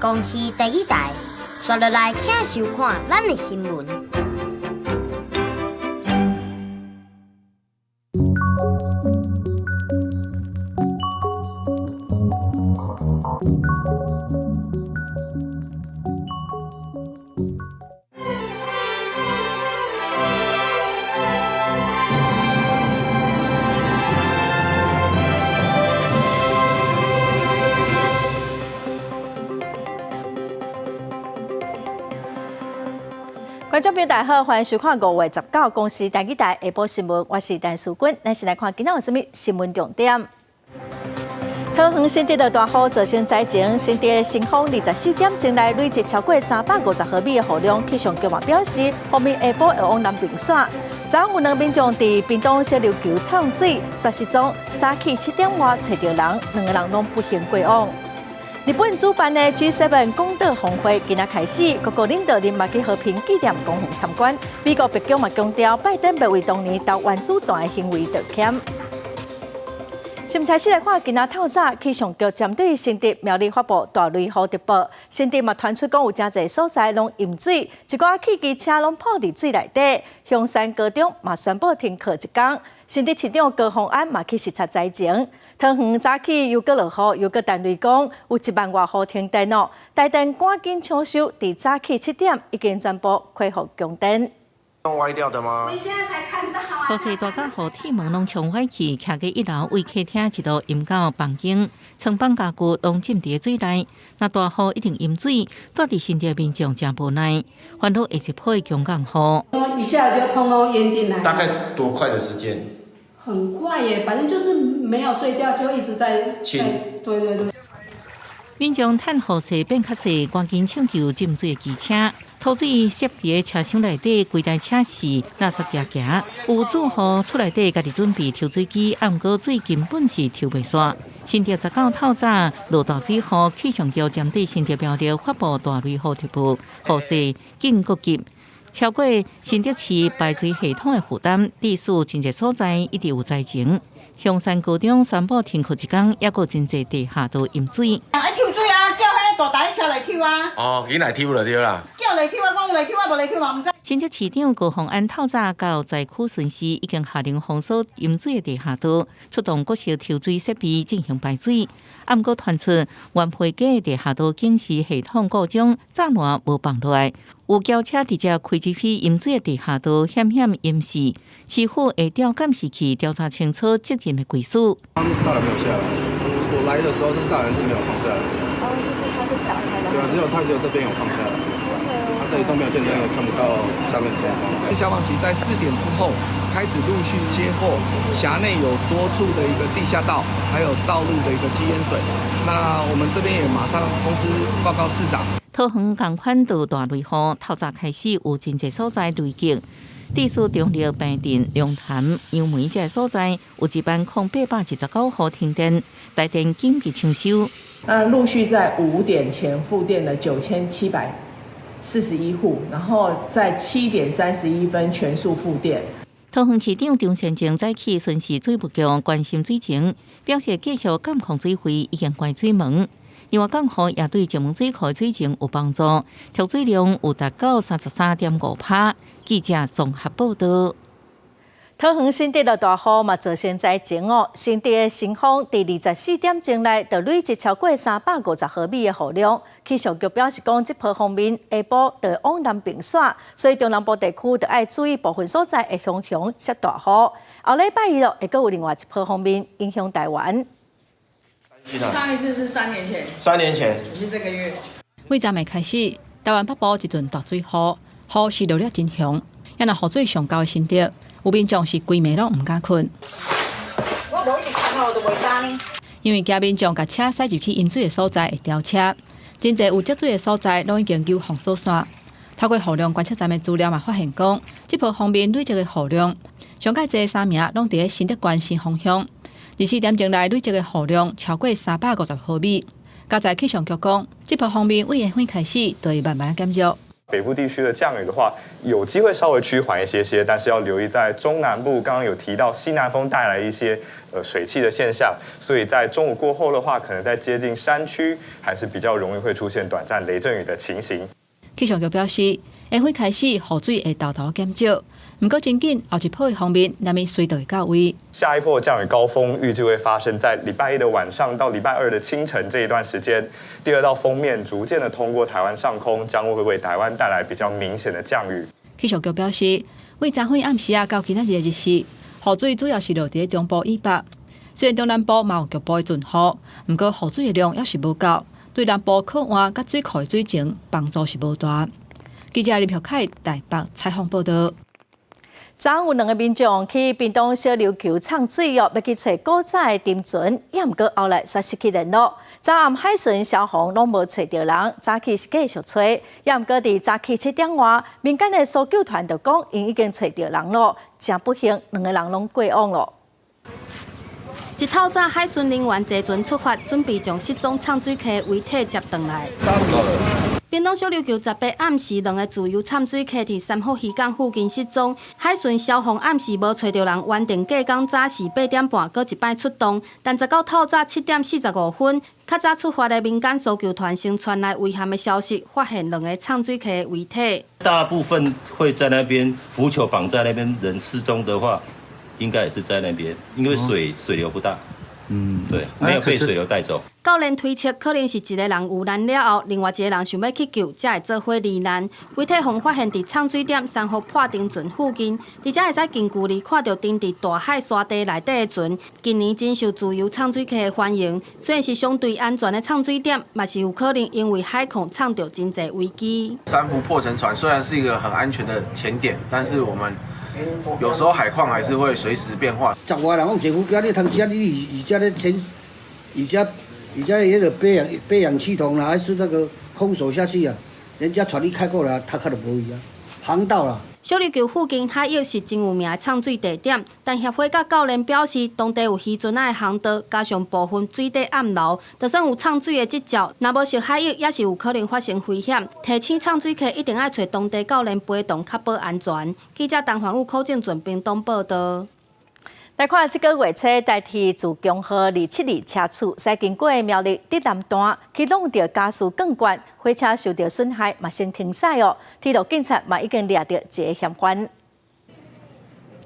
公視第一台，刷落來請收看咱的新聞。觀眾朋友大家好，歡迎收看5月19公視台語台下晡新聞，我是陳淑君。咱先來看今仔有啥物新聞重點。桃園新竹的大雨造成災情，新竹的新豐24點鐘內累積超過350毫米的雨量，氣象局嘛表示，鋒面下晡會往南爿徙。昨昏有兩民眾佇屏東小琉球沖水，煞失蹤，早起7點外揣著人，兩个人攏不幸過往。日本主辦的 G7 廣島峰會今仔開始，各國領導人嘛去和平紀念公園參觀。美國白宮嘛強調，拜登欲為當年投原子彈的行為道歉。新聞開始來看，今仔透早氣象局針對新竹苗栗發布大雷雨特報，新竹嘛傳出講有誠濟所在攏淹水，一寡汽機車攏泡佇水內底。香山高中嘛宣布停課一工。新竹市長高虹安嘛去視察災情。桃園早起又閣落雨，又閣彈雷公，有1萬外戶停電哦。台電趕緊搶修，佇早起7點已經全部恢復供電。歪掉的嗎？我現在才看到啊！雨勢大甲予鐵門攏衝壞去，徛佇一樓為客廳一路淹到房間，床房家具攏浸佇水內。若大雨一定淹水，住佇新竹民眾誠無奈，煩惱下一波強降雨。一下就通通淹進來。大概多快的時間？很快耶，反正就是沒有睡覺，就一直在清。對對對。民眾趁雨勢變較細，趕緊搶救浸水的機車。土水塞佇車廂內底，規台車是垃圾行行。有住戶厝內底家己準備抽水機，啊，毋過水根本是抽袂煞。新竹19透早落大水雨，氣象局針對新竹苗栗發布大雷雨特報，雨勢緊閣急，超過新竹市排水系統的負擔，地勢真濟所在一直有災情。香山高中宣布停課一工，猶閣真濟地下道淹水。愛抽水啊，叫彼大台車來抽啊。哦，緊來抽就對啦。叫來抽啊，講來抽啊，無來抽嘛毋知。新竹市長高虹安透早到災區巡視，已經下令封鎖淹水的地下道，出動各式抽水設備進行排水。啊，毋過傳出原皮街地下道警示系統故障，柵欄無放落來，有轎車直接開入去淹水的地下道，險險淹死。市府會調監視器調查清楚責任的歸屬。柵欄沒有下來，我來的時候是柵欄是沒有放下來。哦，就是它是打開的。對啊，只有它只有這邊有放下來。它這裡都沒有電燈，也看不到下面狀況。消防局在4點之後開始陸續接獲轄內有多處的一個地下道，還有道路的一個積淹水。那我們這邊也馬上通知報告市長。桃園仝款都大雷雨，透早開始有真濟所在雷擊。地處中壢、平鎮、龍潭、楊梅這个所在，有1萬0829戶停電，台電緊急搶修。那陸續在5點前復電了9741戶，然後在7點31分全數復電。桃園市長張善政早起巡視水務局，關心水情，表示繼續監控水費已經關水門。另外，降雨也對石門水庫水情有幫助，蓄水量有達到33.5%。記者綜合報道。桃園新竹的大雨嘛造成災情哦。新竹的新豐佇24點鐘內就累積超過350毫米的雨量。氣象局表示講，這波鋒面下晡就會往南爿徙，所以中南部地區就愛注意部分所在會常常落大雨。後禮拜一咯，會閣有另外一波鋒面影響台灣。上一次是3年前。3年前。是這個月。為昨暝開始，台灣北部一陣大水雨，雨是落了真兇，也若雨水上高的新竹，有民眾是規暝攏毋敢睏。我無一直看，我就袂敢呢。因為驚民眾共車駛入去淹水的所在會掉車，真濟有積水的所在攏已經有封鎖線。透過雨量觀測站的資料嘛，發現講，這波鋒面累積的雨量，上蓋濟三名攏佇咧新竹縣新豐鄉。24點鐘內累積的雨量超過350毫米。加在氣象局講，這波鋒面對下昏開始就會慢慢減弱。北部地區的降雨的話，有機會稍微趨緩一些些，但是要留意在中南部，剛剛有提到西南風帶來一些水汽的現象，所以在中午過後的話，可能在接近山區，還是比較容易會出現短暫雷陣雨的情形。氣象局表示，下月開始雨水會沓沓減少，毋過真緊後一波的鋒面難免隨到會到位。下一波降雨高峰預計會發生在禮拜一的晚上到禮拜二的清晨這一段時間。第二道鋒面逐漸的通過台灣上空，將會為台灣帶來比較明顯的降雨。氣象局表示，為昨昏暗時啊到今仔日的日時，雨水主要是落佇中部以北。雖然中南部嘛有局部的陣雨，毋過雨水的量猶是無夠，對南部靠岸佮水庫的水情幫助是無大。記者林玉凱台北採訪報道。昨有兩個民眾去屏東小琉球泅水哦，欲去揣古早的沉船，也毋過後來煞失去聯絡。昨暗海巡消防攏無揣著人，早起是繼續揣，也毋過佇早起7點外，民間的搜救團就講，𪜶已經揣著人咯，誠不幸，兩個人攏過往咯。一透早，海巡人員坐船出發，準備將失蹤泅水客遺體接轉來。屏東小琉球18暗時，兩個自由泅水客佇三福漁港附近失蹤。海巡消防暗時無揣著人，原定隔工早時8點半閣一擺出動，但直到透早7點45分，較早出發的民間搜救團先傳來遺憾的消息，發現兩個泅水客的遺體。大部分會在那邊浮球綁在那邊，人失蹤的話，應該也是在那邊，因為水流不大。對，沒有被水流帶走。教練推測，可能是一個人遇難了後，另外一個人想欲去救，才會做伙罹難。遺體予發現佇泅水點三福破沉船附近，而且會使近距離看著沉佇大海沙地內底的船。近年真受自由泅水客的歡迎，雖然是相對安全的泅水點，嘛是有可能因為海況泅著真濟危機。三福破沉船雖然是一個很安全的潛點，但是我們有時候海況還是會隨時變化。十外人講坐浮標，你通知你而家咧潛，而家那個背氧氣筒啦，還是那個空手下去啊？人家船一開過來，他看到無去啊，航道啦。小琉球附近海域是真有名的泅水地點，但協會佮教練表示，當地有漁船仔的航道，加上部分水底暗流，就算有泅水的執照，若無熟海域，也是有可能發生危險。提醒泅水客一定愛揣當地教練陪同，確保安全。記者陳環宇、柯正俊屏東報道。來看這個月初，台鐵自強號272車次，駛經過苗栗竹南段，去挵著家私鋼管，火車受著損害，嘛先停駛哦。鐵路警察嘛已經掠著一個嫌犯。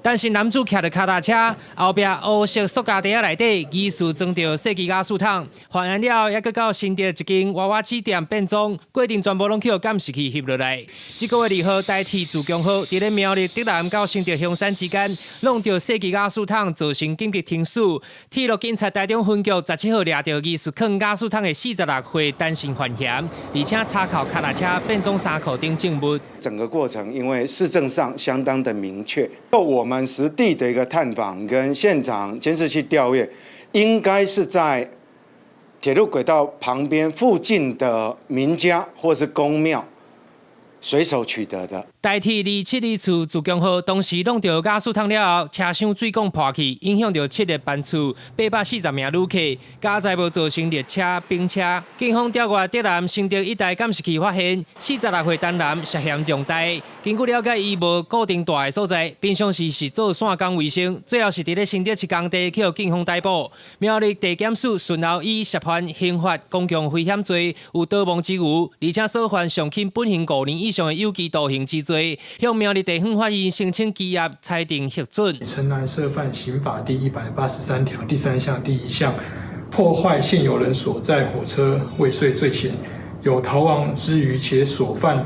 單身男子騎著跤踏車，後壁烏色塑膠袋仔內底疑似裝著細支瓦斯桶，犯案了後，猶閣到新竹一間娃娃機店變裝，過程全部攏予監視器翕落來。這個月2號，台鐵自強號佇咧苗栗竹南到新竹香山之間，挵著細支瓦斯桶，造成緊急停駛。鐵路警察台中分局17號掠著疑似囥瓦斯桶的46歲單身犯嫌，而且查扣跤踏車變裝衫褲等證物。整個過程因為事證上相當的明確，我們實地的一個探訪跟現場監視器調閱，應該是在鐵路軌道旁邊附近的民家或是宮廟隨手取得的。台鐵272次自強號當時挵著瓦斯桶了後，車廂水管破去，影響著七個班次，840名旅客，加載無造成列車冰車。警方調閱竹南新竹一帶監視器發現，46歲陳男涉嫌重大。根據了解，伊無固定蹛的所在，平常時是做線工為生，最後是佇咧新竹市工地去予警方逮捕。苗栗地檢署順後以涉犯刑法公共危險罪有逃亡之虞，而且所犯上輕本刑5年以上的有期徒刑之罪，向苗栗地方法院申請羈押裁定核准。陳男涉犯刑法第183條第三項第一項破壞現有人所在火車未遂罪嫌，有逃亡之虞，且所犯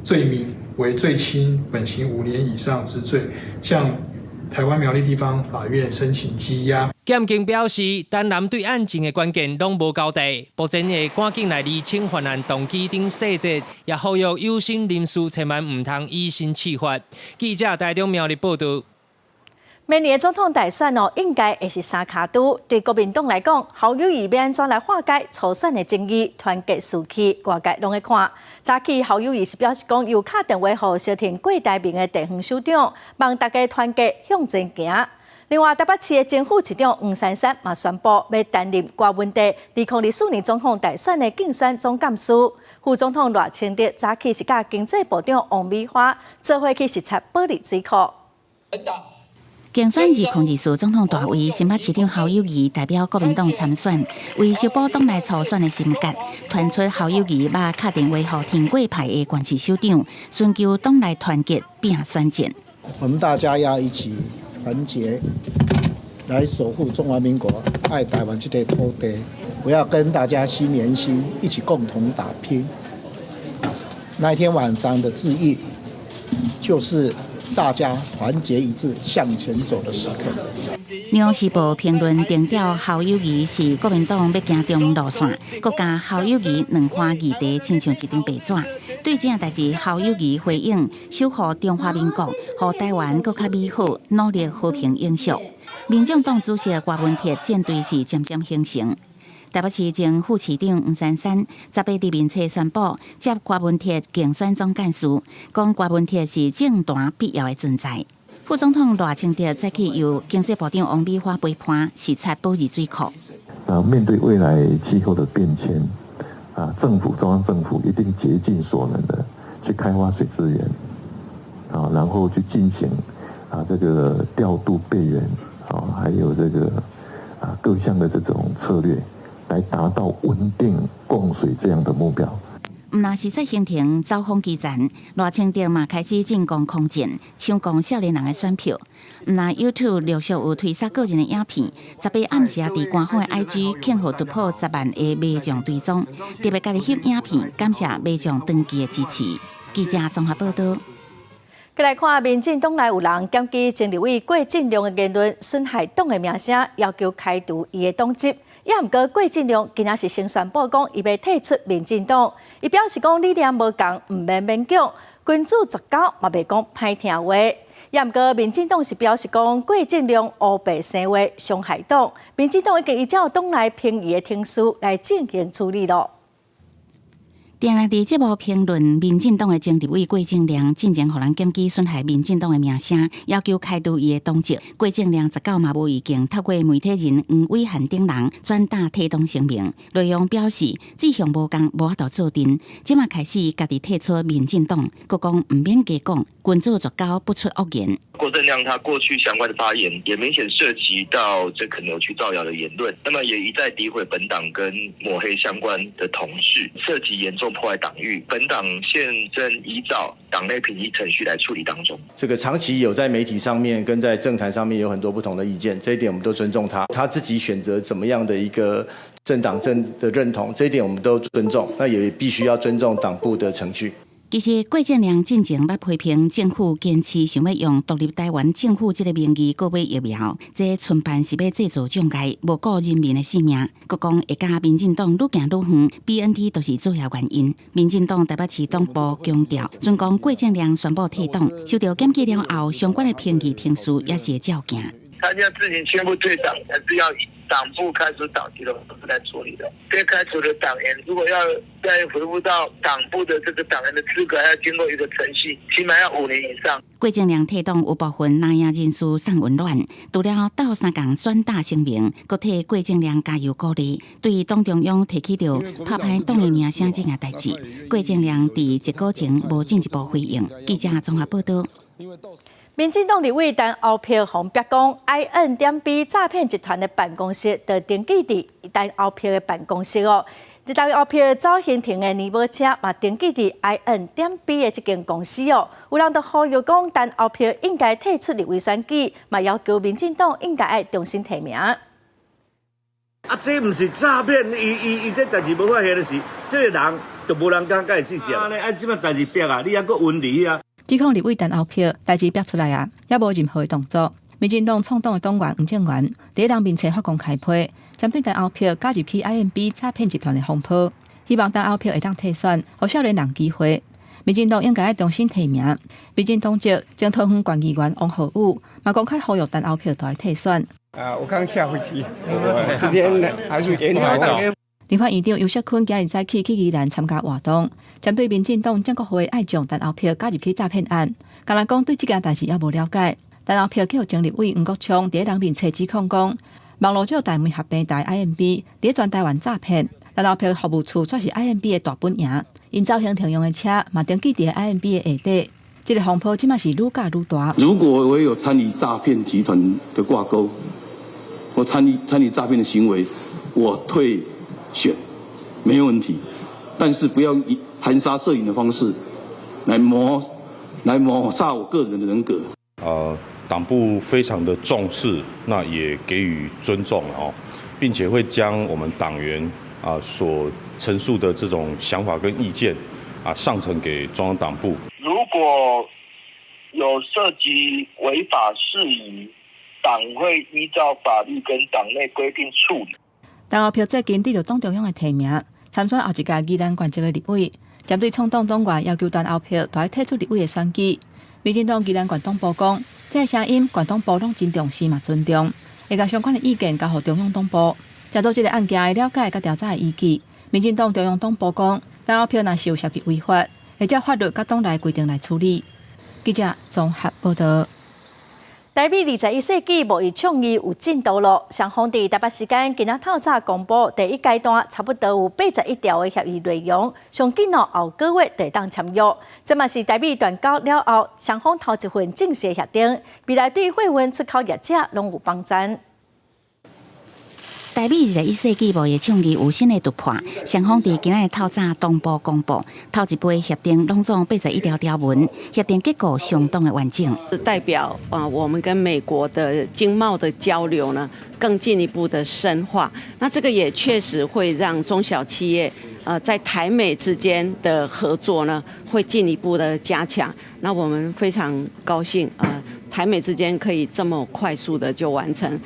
罪名為最輕本刑5年以上之罪，向台灣苗栗地方法院申請羈押。檢警表示，陳男對案情的關鍵攏無交代，目前會趕緊來釐清犯案動機等細節，也呼籲有心人士千萬毋通以身試法。記者台中苗栗報道。明年總統大選哦，應該會是三跤拄。對國民黨來講，侯友宜欲按怎來化解初選的爭議，團結士氣，外界攏咧看。早起侯友宜是表示講，有敲電話予相挺郭台銘的地方首長，望大家團結向前行。另外，台北市的前副市長黃珊珊嘛宣布欲擔任柯文哲2024年總統大選的競選總幹事。副總統賴清德早起是佮經濟部長王美花做伙去視察保利水庫。競選2024總統大位，新北市長侯友宜代表國民黨參選，為修補黨內初選的心結，傳出侯友宜捌敲電話予挺郭派的縣市首長，尋求黨內團結拼選戰。我們大家要一起團結，來守護中華民國愛台灣這塊土地。我要跟大家心連心，一起共同打拼。那一天晚上的致意，就是大家團結一致向前走的時刻。紐時報評論定調侯友宜是國民黨欲行中路線，閣共侯友宜兩岸議題親像一張白紙。對這件代誌，侯友宜回應守護中華民國，予台灣閣較美好，努力和平永續。民眾黨主席郭文鐵戰隊是漸漸形成。台北市前副市長黃珊珊18佇面冊宣布接郭文鐵競選總幹事，講郭文鐵是政壇必要的存在。副總統賴清德早起由經濟部長王美花陪伴視察保二水庫。啊，面對未來氣候的變遷，啊，政府中央政府一定竭盡所能的去開發水資源，啊，然後去進行啊這個調度備援，啊，還有這個啊各項的這種策略，來達到穩定供水這樣的目標。毋但視察行程走訪基層，賴清德嘛開始進攻空戰，搶攻少年人的選票。毋但 YouTube 陸續有推捒個人的影片，18暗時啊，佇官方的 IG 慶賀突破10萬个迷眾追蹤，特別家己翕影片，感謝迷眾長期的支持。記者綜合報道。過來看，民進黨內有人檢舉前立委郭正亮的言論損害黨的名聲，要求開除伊的黨籍。也毋過郭正亮今仔是先宣布講，伊欲退出民進黨。伊表示講理念無仝，毋免勉強，君子絕交嘛袂講歹聽話。也毋過民進黨是表示講郭正亮烏白生話傷害黨，民進黨已經依照黨內評議的程序來進行處理囉。定定佇節目評論，民進黨的前立委郭正亮進前予人檢舉損害民進黨的名聲，要求開除伊的黨籍。郭正亮19嘛無意見，透過媒體人黃偉漢等人轉達退黨聲明，內容表示志向無仝，無法度做陣，這馬開始家己退出民進黨，閣講毋免加講，君子絕交不出惡言。郭正亮他過去相關的發言，也明顯涉及到這個扭曲造謠的言論，那麼也一再詆毀本黨跟抹黑相關的同事，涉及嚴重破壞黨譽。本黨現正依照黨內評議程序來處理當中。這個長期有在媒體上面跟在政壇上面有很多不同的意見，這一點我們都尊重他，他自己選擇怎麼樣的一個政黨政的認同，這一點我們都尊重，那也必須要尊重黨部的程序。其實郭正亮進前捌批評政府堅持想欲用獨立台灣政府這个名義購買疫苗，這純辦是欲製造障礙，無顧人民的性命。閣講會佮民進黨愈行愈遠，BNT 都是主要原因。民進黨台北市黨部強調，準講郭正亮宣布退黨，收到檢舉了後，相關的評議程序也是會照行。他要自行宣布退黨，還是要以黨部開除黨籍的方式來處理的？被開除的黨員，如果要再恢復到黨部的這個黨員的資格，還要經過一個程序，起碼要5年以上。郭正亮退黨有部分藍營人士送溫暖，除了鬥相共轉達聲明，閣替郭正亮加油鼓勵。對黨中央提起著拍歹黨的名聲這件代誌，郭正亮佇截稿前無進一步回應。記者綜合報道。民進黨立委陳歐珀予人爆講，IN.B 詐騙集團的辦公室就登記佇陳歐珀的辦公室哦。陳歐珀走行程的年報車嘛登記佇 IN.B 的這間公司哦。有人就呼籲講，陳歐珀應該退出立委選舉，嘛要求民進黨應該愛重新提名。啊，這毋是詐騙，伊伊伊這代誌無發現的是，這个人就無人敢共伊計較。啊，啊，這擺代誌爆啊，你猶閣溫佇遐。指控立委陳歐珀代誌爆出來啊，猶無任何的動作。民進黨創黨的黨員黃正元佇人面前發公開批，針對陳歐珀加入去 IMB 詐騙集團的風波，希望陳歐珀會當退選，予少年人機會。民進黨應該愛重新提名。民進黨籍前桃園縣議員王浩宇嘛公開呼籲陳歐珀愛退選。啊，我剛下飛機，今天還是研討。立法院長游錫堃今日早起去宜蘭參加活動，針對民進黨蔣國輝愛將陳歐珀加入去詐騙案，敢若講對這件代誌猶無了解。陳歐珀去予前立委黃國昌佇人面前指控講，網路借貸媒合平台 IMB 佇全台灣詐騙，陳歐珀服務處煞是 IMB 的大本營，𪜶走行程用的車嘛登記佇 IMB 的下底。這個風波這馬是愈攪愈大。如果我有參與詐騙集團的掛鈎，或參與詐騙的行為，我退選沒有問題，但是不要以含沙射影的方式來抹殺我個人的人格。黨部非常的重視，那也給予尊重哦，並且會將我們黨員啊所陳述的這種想法跟意見啊上呈給中央黨部。如果有涉及違法事宜，黨會依照法律跟黨內規定處理。陳歐珀最近得著黨中央的提名，參選後一屆宜蘭縣籍的立委，針對創黨黨員要求陳歐珀著愛退出立委的選舉，民進黨宜蘭縣黨部講，這个聲音縣黨部攏真重視嘛尊重，會共相關的意見交予中央黨部。藉做這个案件的了解佮調查的依據，民進黨中央黨部講，陳歐珀若是有涉及違法，會照法律佮黨內規定來處理。記者綜合報道。台美21世紀貿易倡議有進度咯，雙方佇台北時間今仔透早公布第一階段差不多有81條的協議內容，上緊哦後個月就會當簽約。這嘛是台美斷交了後，雙方頭一份正式協定，未來對貨運出口業者攏有幫助。台美21世紀貿易倡議有新的突破，雙方佇今仔日透早同步公布頭一批協定，攏總81條條文，協定結構相當的完整。代表啊，我們跟美國的經貿的交流呢，更進一步的深化。那這個也確實會讓中小企業在台美之間的合作呢，會進一步的加強。那我們非常高興啊，台美之間可以這麼快速的就完成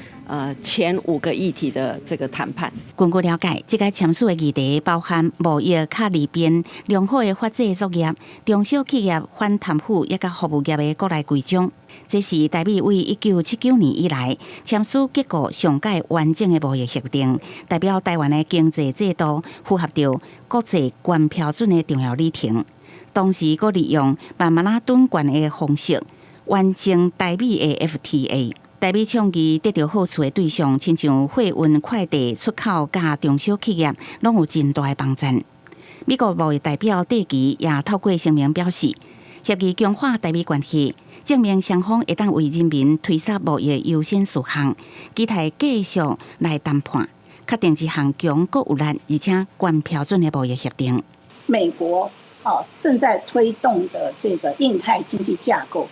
前五個議題的這個談判。根據了解，這個簽署的議題包含貿易較利便、良好的法制作業、中小企業反貪腐以及服務業的國內規章。這是台美為1979年以來簽署結構上蓋完整的貿易協定，代表台灣的經濟制度符合著國際高標準的重要里程。同時，閣利用萬萬仔噸關的方式完成台美的 FTA。台美倡議得著好處的對象，親像貨運快遞出口佮中小企業，攏有真大的幫助。美國貿易代表戴琪也透過聲明表示，協議強化台美關係，證明雙方會當為人民推捒貿易優先事項，期待繼續來談判，確定一項強閣有力而且高標準的貿易協定。美國正在推動的這個印太經濟架構，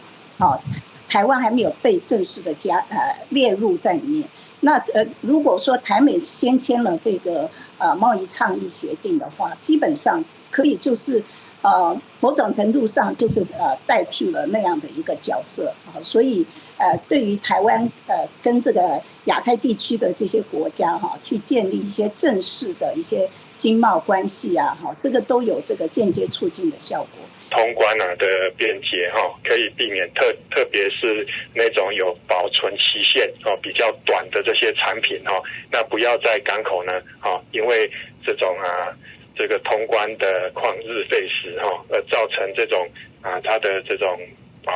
台灣還沒有被正式的列入在裡面。那如果說台美先簽了這個貿易倡議協定的話，基本上可以就是某種程度上就是代替了那樣的一個角色啊。所以對於台灣跟這個亞太地區的這些國家哈，去建立一些正式的一些經貿關係啊，哈，這個都有這個間接促進的效果。通關啊的便捷哈，可以避免特別是那種有保存期限哦比較短的這些產品哈，那不要在港口呢，因為這種啊這個通關的曠日費時哈，而造成這種啊它的這種保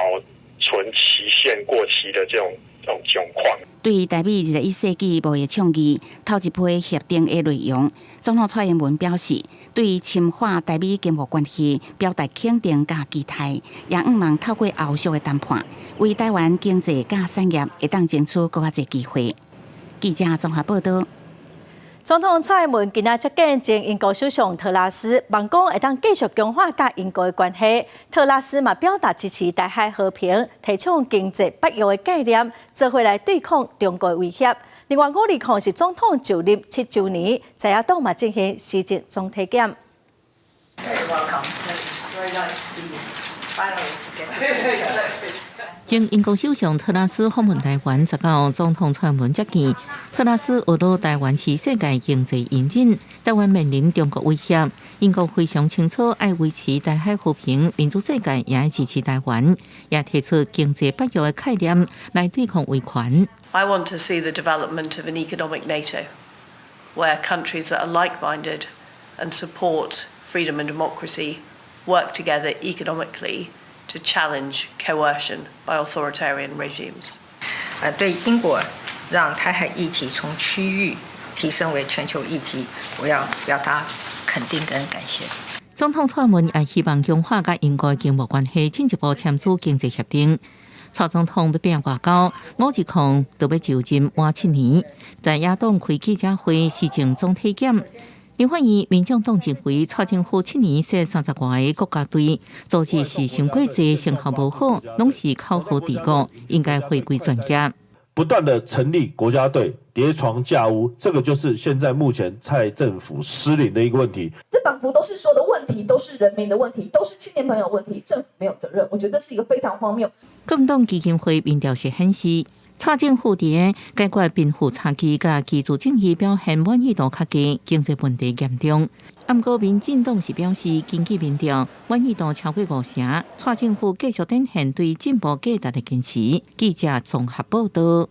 存期限過期的這種窘況。對台美21世紀貿易倡議頭一批協定的內容，總統蔡英文表示，對深化台美經貿關係表達肯定佮期待，也向望透過後續的談判，為台灣經濟佮產業會當爭取閣較濟機會。記者綜合報道。總統蔡英文今仔接見前英國首相特拉斯，望講會當繼續強化佮英國的關係。特拉斯嘛表達支持台海和平，提倡經濟北約的概念，做伙來對抗中國的威脅。另外，5/2是總統就任7週年，在野黨嘛進行施政總體檢。 Very welcome. Very nice to see you. Finally, get to 前英國首相特拉斯訪問台灣，19總統蔡英文接見。特拉斯學到台灣是世界經濟引擎，台灣面臨中國威脅，英國非常清楚愛維持台海和平，民主世界也愛支持台灣，也提出經濟北約的概念來對抗威權。 I want to see the development of an economic NATO, where countries that are like-minded and support freedom and democracy work together economically to challenge coercion by authoritarian regimes. 對英國讓台海議題從區域提升為全球議題，我要表達肯定跟感謝。總統蔡英文也希望強化佮英國經貿關係，進一步簽署經濟協定。蔡總統欲拼外交，520就欲就任滿7年，在野黨開記者會，施政總體檢。立法院民眾黨認為，蔡政府7年設30外個國家隊，組織是傷過濟，成效無好，攏是口號治國，應該回歸專業。不斷的成立國家隊，疊床架屋，這個就是現在目前蔡政府失靈的一個問題。這仿佛都是說的問題，都是人民的問題，都是青年朋友問題，政府沒有責任。我覺得這是一個非常荒謬。國民黨基金會民調是顯示，蔡政府佇解決貧富差距佮居住正義表現滿意度較低，經濟問題嚴重。毋過民進黨是表示，根據民調滿意度超過五成，蔡政府繼續展現對進步價值的堅持。記者綜合報道。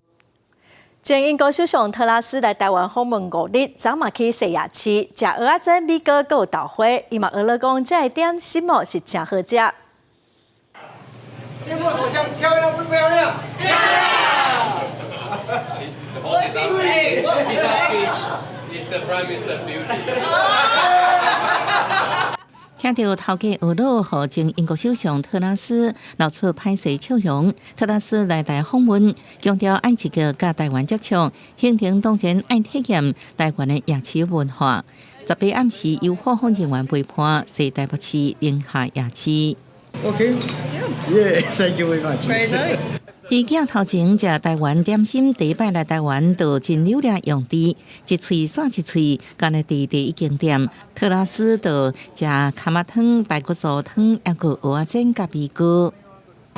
前英國首相特拉斯來台灣訪問5日，昨嘛去西夜市食蚵仔煎、米糕、閣有豆花，伊嘛學了講，這个點心哦是誠好食。英國首相漂亮不漂亮？漂亮。我是。 Is the Prime Minister beauty？聽著頭家學老，予前英國首相特拉斯露出歹勢笑容。特拉斯來台訪問，強調愛積極佮台灣接觸，行程當然愛體驗台灣的夜市文化。18暗時由貨訪人員陪伴，踅台北市寧夏夜市。 Okay. Yeah, thank you very much. Very nice. 佇鏡頭前食台灣點心，第一擺來台灣就真留戀用甜，一喙煞一喙，敢若佇第一間店。特拉斯就食蚶仔湯、排骨酥湯，抑閣蚵仔煎佮米糕。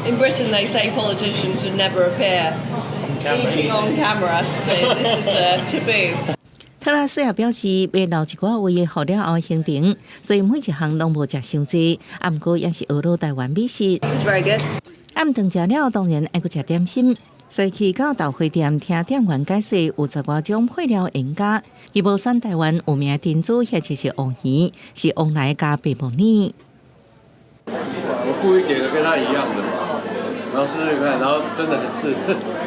In Britain, they say politicians should never appear eating on camera, so this is a taboo. 特拉斯也表示，欲留一寡話予了後行程，所以每一項攏無食傷濟，毋過也是學老台灣美食。 This is very good. 暗頓食了，當然愛閣食點心。所以去到豆花店聽店員解釋，有十外種配料添加。伊無選台灣有名珍珠，或者是黃魚，是旺來佮白木耳。我故意點的跟他一樣的嘛，然後試試看，然後真的是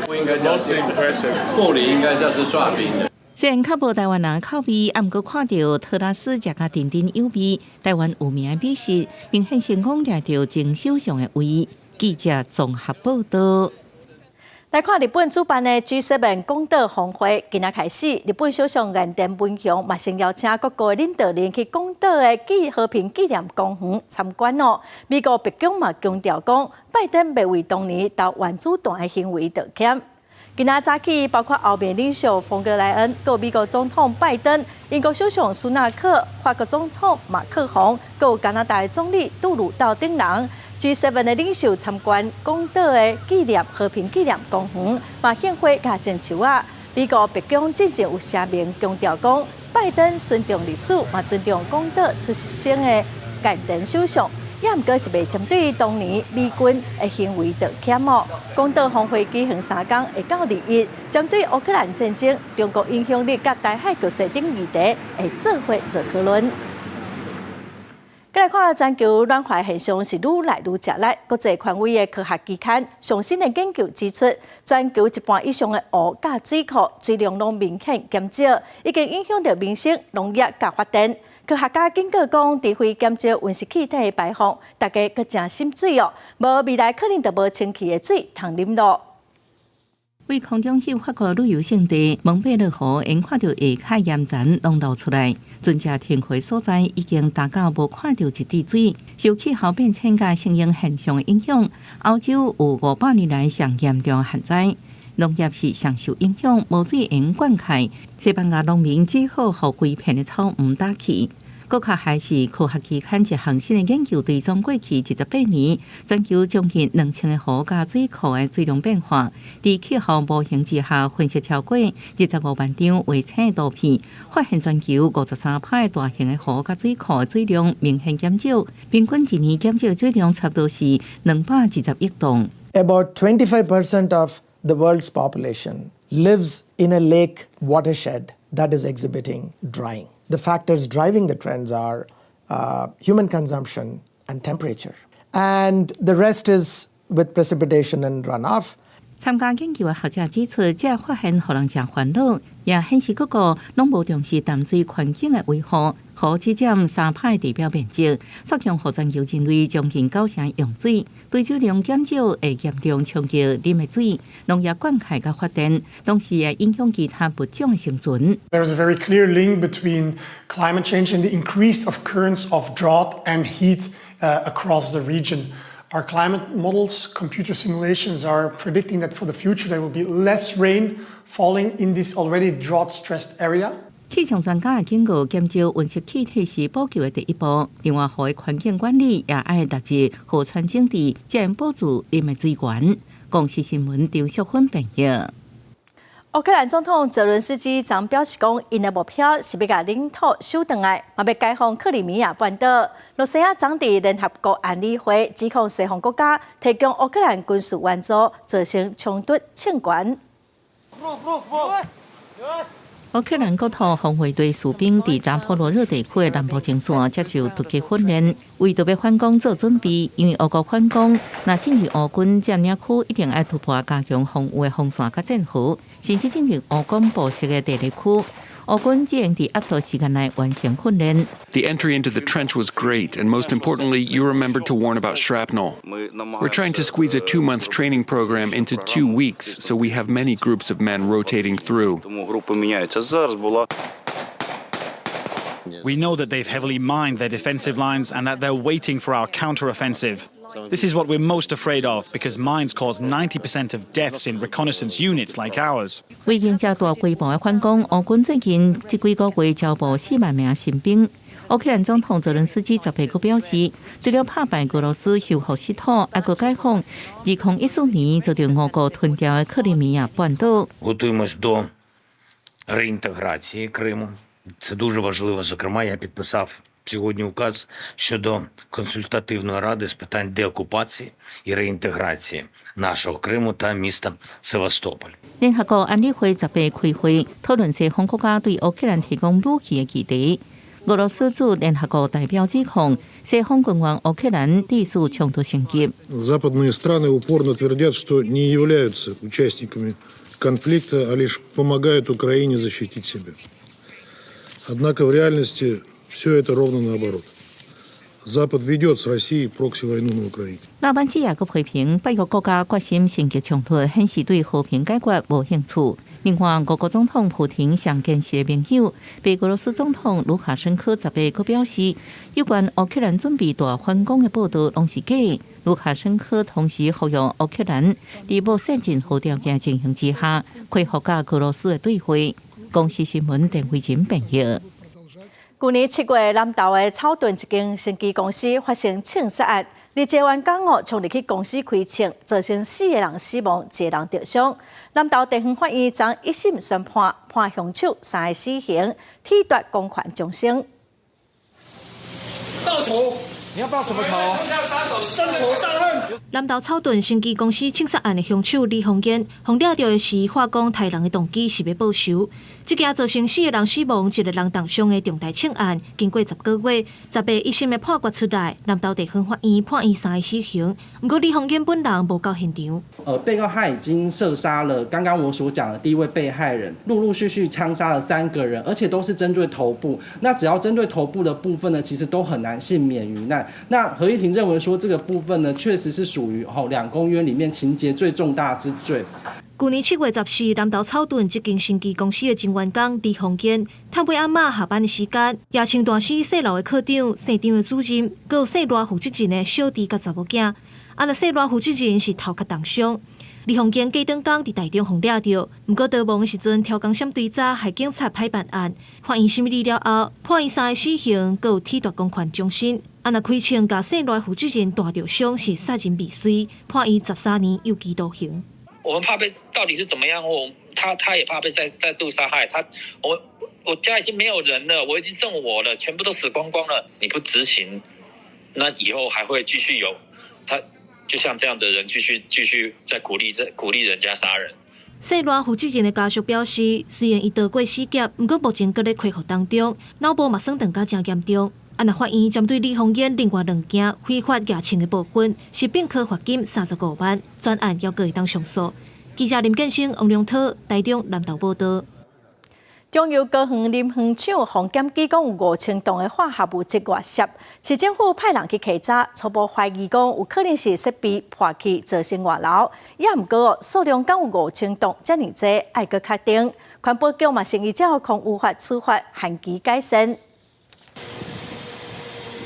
不應該叫鳳梨，應該叫是剉冰的。雖然較無台灣人口味，毋過看著特拉斯食甲津津有味，台灣有名美食，明顯成功掠著前首相的胃。記者綜合報道。來看日本主辦的 G7 廣島峰會，今仔開始，日本首相岸田文雄嘛先邀請各國領導人去廣島的和平紀念公園參觀哦。美國白宮嘛強調講，拜登袂為當年投原子彈的行為道歉。今仔早起，包括歐盟領袖馮德萊恩、閣美國總統拜登、英國首相蘇納克、法國總統馬克宏、閣加拿大總理杜魯道等人，G7 的領袖參觀廣島的和平紀念公園，嘛獻花佮贈樹仔。美國白宮進前有聲明強調講，拜登尊重歷史，嘛尊重廣島出生的岸田首相。也毋過是袂針對當年美軍的行為道歉哦。廣島峰會舉行3工，會到21，針對烏克蘭戰爭、中國影響力佮台海局勢等議題，會做伙做討論。閣來看全球暖化現象是愈來愈食力。國際權威的科學期刊上新的研究指出，全球一半以上的湖佮水庫水量攏明顯減少，已經影響著民生、農業佮發電。科學家警告講，除非減少溫室氣體的排放，大家閣誠心水哦，無未來可能就無清氣的水通啉囉。位空中翕法國旅遊勝地蒙貝勒湖，眼看著下海岩層攏流出來，船隻停靠所在已經焦到無看著一滴水。受氣候變遷佮聖嬰現象的影響，歐洲有500年來上嚴重旱災，農業是上受影響，無水用灌溉。西班牙農民只好予規片的草圃打去。閣較害是科學期刊一項新的研究，追蹤過去28年全球將近2000個湖佮水庫的水量變化，佇氣候模型之下分析超過25萬張衛星圖片，發現全球53%的大型的湖佮水庫的水量明顯減少，平均一年減少水量差不多是220億噸。 About 25% of the world's population lives in a lake watershed that is exhibiting drying. The factors driving the trends are human consumption and temperature. And the rest is with precipitation and runoff. 參加研究的學者指出，這發現予人誠煩惱，也顯示各國攏無重視淡水環境的維護，河只佔3%地表面積，煞強予全球人類將近九成用水，堆積量減少會嚴重衝擊啉的水、農業灌溉佮發電，同時會影響其他物種的生存。 There is a very clear link between climate change and the increased occurrence of drought and heat across the region. Our climate models, computer simulations are predicting that for the future there will be less rain falling in this already drought-stressed area. 氣象專家警告，減少溫室氣體是補救的第一步。另外，河的環境管理也愛納入河川整治，才能保住啉的水源。公視新聞張淑芬編譯。烏克蘭總統澤倫斯基昨表示講，𪜶的目標是欲共領土收轉來，嘛欲解放克里米亞半島。羅西亞昨佇聯合國安理會指控西方國家提供烏克蘭軍事援助，造成衝突升懸。烏克蘭國土防衛隊士兵佇扎波羅熱地區的南部前線接受突擊訓練，為著欲反攻做準備。因為烏國反攻，若進入烏軍佔領區，一定愛突破加強防衛的防線佮戰壕，甚至進入烏軍布設的地雷區。烏軍只能佇壓縮時間內完成訓練。 The entry into the trench was great, and most importantly, you remembered to warn about shrapnel. We're trying to squeeze a 2-month training program into 2 weeks, so we have many groups of men rotating through. Тому групи міняються. Зараз була We know that they've heavily mined their defensive lines and that they're waiting for our counteroffensive. This is what we're most afraid of, because mines cause 90% of deaths in reconnaissance units like ours. 為迎接大規模的反攻，烏軍最近這幾個月招募4萬名新兵。烏克蘭總統澤倫斯基18閣表示，除了拍敗俄羅斯收復失土，還閣解放2014年遭到俄國吞掉的克里米亞半島。 Готуємось до реінтеграції Криму. Це дуже важливо. Зокрема, я підписав сьогодні указ щодо консультативної ради з питань деокупації і реінтеграції нашого Криму та міста Севастополь. 聯合國安理會18開會討論西方國家對烏克蘭提供武器的議題。俄羅斯駐聯合國代表指控西方軍援烏克蘭，致使衝突升級。 Западные страны упорно твердят, что не являются участниками конфликта, а лишь помогают Украине защитить себя. Однако в реальности все это ровно наоборот. Запад ведет с Россией прокси-войну на Украине. 老板子也閣批評，北約國家決心升級衝突，顯示對和平解決無興趣。另外，俄國總統普廷上堅實的盟友，白俄羅斯總統盧卡申科18閣表示，有關烏克蘭準備大反攻的報道攏是假。盧卡申科同時呼籲烏克蘭佇無設任何條件情形之下，恢復佮俄羅斯的對話。公視新聞鄧慧琴編譯。舊年7月，南投的草屯一間生技公司發生槍殺案，二個員工哦衝入去公司開槍，造成四個人死亡，一個人著傷。南投地方法院昨一審宣判，判兇手三个死刑，褫奪公權終身。報仇！你要報什麼仇？深仇大恨。南投草屯生技公司槍殺案的兇手李鴻堅，予掠著的時話講刣人的動機是欲報仇。這件造成四個人死亡、一個人重傷的重大槍案，經過10個月，18一審的判決出來，南投地方法院判伊三个死刑。毋過李鴻堅本人無到現場。被告他已經射殺了剛剛我所講的第一位被害人，陸陸續續槍殺了三個人，而且都是針對頭部。那只要針對頭部的部分呢，其實都很難幸免於難。那合議庭認為說，這個部分呢，確實是屬於吼兩公約裡面情節最重大之罪。舊年7月14，南投草屯這間生技公司的前員工李鴻堅，趁尾暗暝下班的時間，夜槍彈死姓劉的科長、姓張的主任，閣有姓賴負責人的小弟佮查某囝。啊，若姓賴負責人是頭殼重傷。李鴻堅隔轉工佇台中予掠著，毋過逃亡的時陣，超工閃追查，害警察歹辦案。法院審理了後，判伊三个死刑，閣有褫奪公權終身。啊，若開槍共姓賴負責人彈著傷是殺人未遂，判伊13年有期徒刑。我們怕被到底是怎麼樣？我他也怕被再度殺害。他我家已經沒有人了，我已經剩我了，全部都死光光了。你不執行，那以後還會繼續有他，就像這樣的人繼續在鼓勵人家殺人。姓賴負責人的家屬表示，雖然伊逃過死劫，毋過目前閣咧恢復當中，腦部嘛損斷甲誠嚴重。啊，若法院針對李鴻堅另外兩件非法舉槍的部分，是併科罰金35萬，全案猶閣會當上訴。記者林建生、王良濤台中南投報道。中油高雄林園廠防檢機講有5000噸的化合物質外泄，市政府派人去稽查，初步懷疑講有可能是設備破去造成外流，也毋過數量敢有5000噸遮爾濟，愛閣確定。環保局嘛，先依照空污法處罰，限期改善。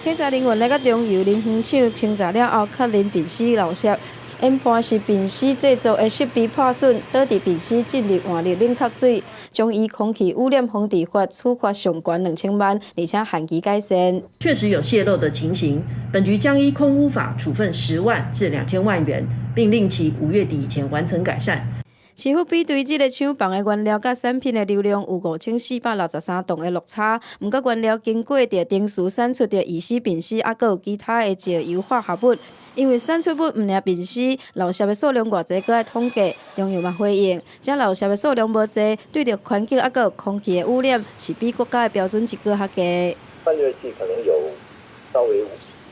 稽查人員來到中油林園廠清查了後，確認丙烯漏泄，研判是丙烯製造的設備破損，導致丙烯進入換熱冷卻水，將依空氣污染防治法處罰上懸2000萬，而且限期改善。確實有洩漏的情形，本局將依空污法處分10萬至2000萬元，並令其5月底以前完成改善。市府比對這个廠房的原料佮產品的流量有5463噸的落差，毋過原料經過著程序產出著乙烯、丙烯，猶閣有其他的石油化合物。因為產出物毋爾丙烯，漏泄的數量偌濟，閣愛統計。中油嘛回應，這漏泄的數量無濟，對著環境猶閣有空氣的污染，是比國家的標準一個較低。散熱器可能有稍微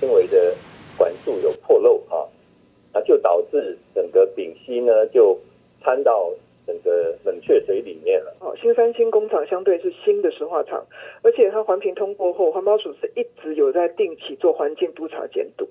輕微的管束有破漏啊，那就導致整個丙烯呢就摻到整個冷卻水裡面了。哦，新三輕工廠相對是新的石化廠，而且它環評通過後，環保署是一直有在定期做環境督查監督，